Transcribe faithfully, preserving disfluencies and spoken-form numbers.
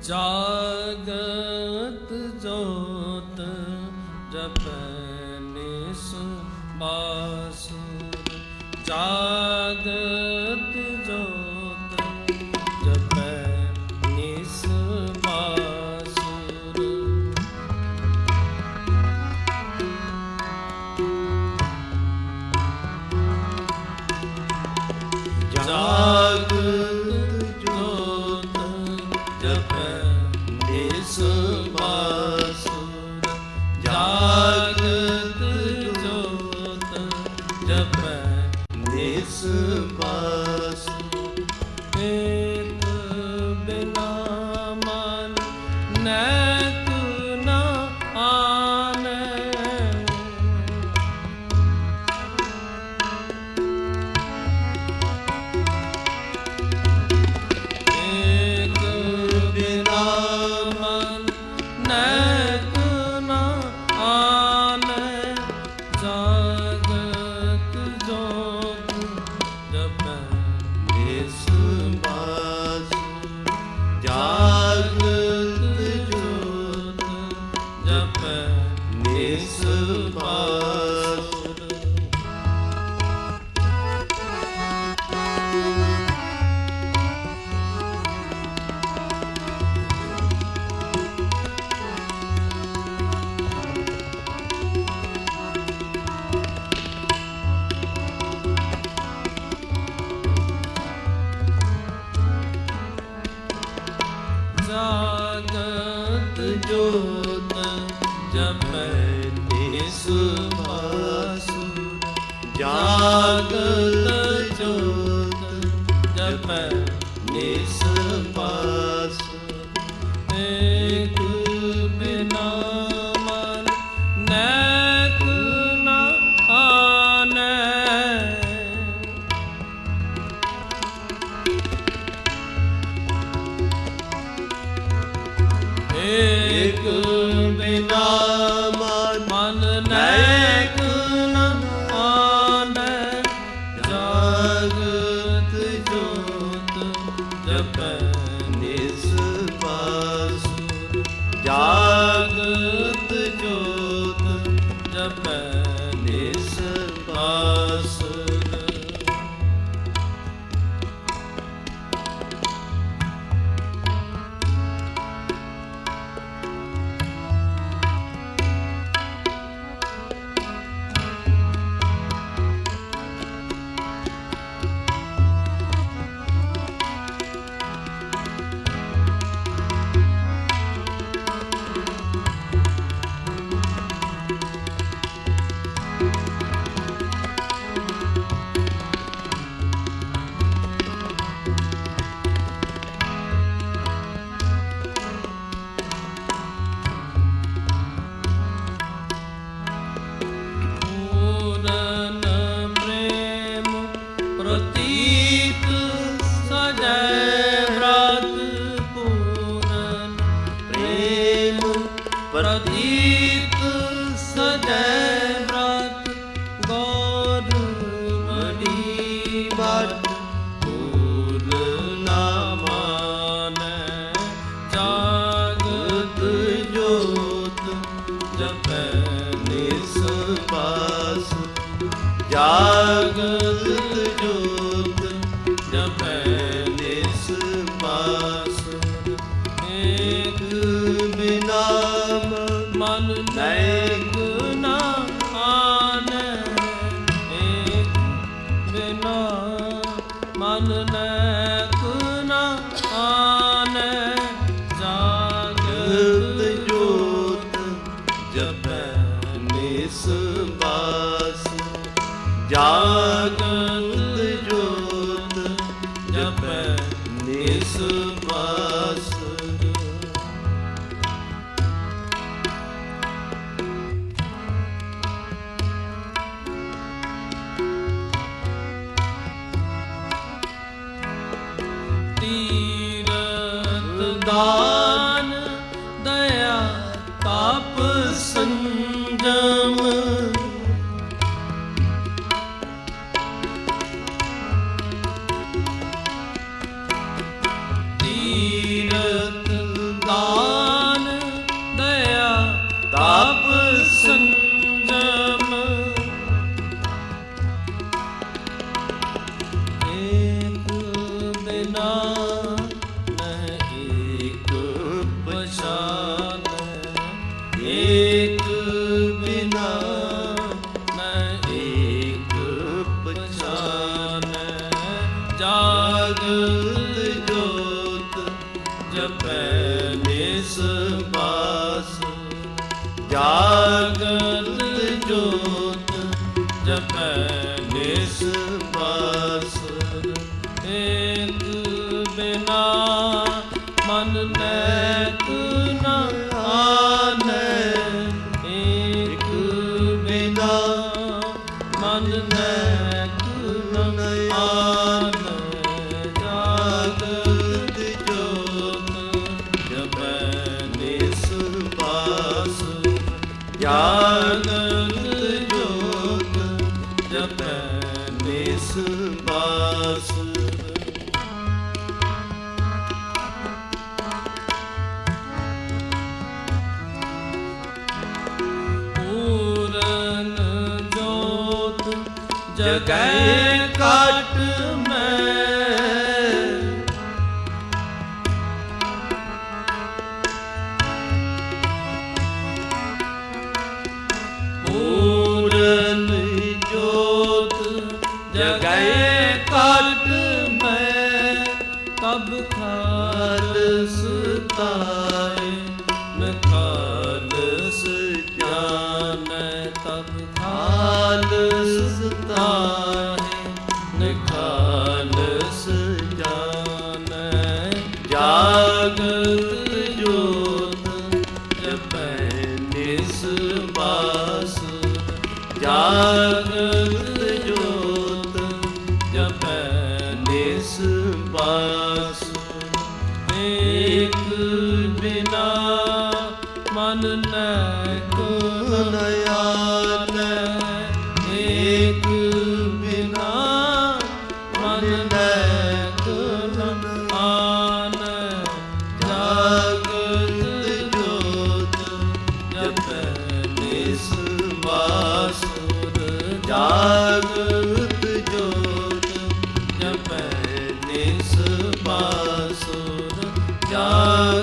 जागत जोत जपै निस बासुर, जागत जोत जपै निस बासुर। जागत जोत जपै निस बासुर, जागत जोत जपै निस बासुर। एक बिना मन नैक न आनै। एक बिना मन नैक न आनै। जागत जोत जपै निस बासुर, जागत जोत जपै निस बासुर। जागत जोत जपै निस बासुर, जागत जोत जपै निस बासुर। एक बिना मन नैक न आनै। एक बिना मन मन नैक न आनै। जागत जोत जपै निस बासुर, जागत जोत जपै निस बासुर। पूरन प्रेम प्रतीत सजै व्रत पूरन प्रेम प्रतीत सजै व्रत गौर मड़ी भट भूल ना मानै। जागत जोत जपै निस बासुर, जागत जोत जपै निस बासुर। एक बिना मन नैक न आनै, एक बिना मन नैक न आनै। जागत जोत जपै निस बासुर, जागत जोत जपै निस बासुर। तीरथ दान दया तप संजम। तीरथ ਜਪੈ ਨਿਸ ਬਾਸ। ਜਾਗਤ ਜੋਤ ਜਪੈ ਨਿਸ ਬਾਸ। ਏਕ ਬਿਨਾ ਮਨ ਨੈਕ ਨ ਆਨੈ। ਏਕ ਬਿਨਾ ਮਨ ਨੈਕ ਨ ਆਨੈ। ਜਾਗਤ ਜੋਤ ਜਪੈ ਨਿਸ ਬਾਸ। ਜਾਗਤ ਜੋਤ ਜਪੈ ਨਿਸ ਬਾਸ। ਪੂਰਨ ਜੋਤ ਜਗੈ ਘਟ ਮੈਂ। ਪੂਰਨ ਜੋਤ ਜਗੈ ਘਟ ਮੈਂ। ਤਬ ਖਾਲਸ ਤਾਹੇ ਨ ਖਾਲਸ ਜਾਣੈ। ਤਬ ਖਾਲਸ ਤਾਹੇ ਨ ਖਾਲਸ ਜਾਣੈ। ਜਾਗਤ ਜੋਤ ਜਪੈ ਨਿਸ ਬਾਸ। ਜਾਗਤ ਜੋਤ ਜਪੈ ਨਿਸ ਬਾਸ। ਏਕ ਬਿਨਾ ਮਨ ਨੈਕ ਨ ਆਨੈ। ਏਕ ਬਿਨਾ ਮਨ ਨੈਕ ਨ ਆਨੈ। ਜਾਗਤ ਜੋਤ ਜਪੈ ਨਿਸ ਬਾਸੁਰ। ਜਾਗਤ ਜੋਤ ਜਪੈ ਨਿਸ ਬਾਸੁਰ। ਜਾਗਤ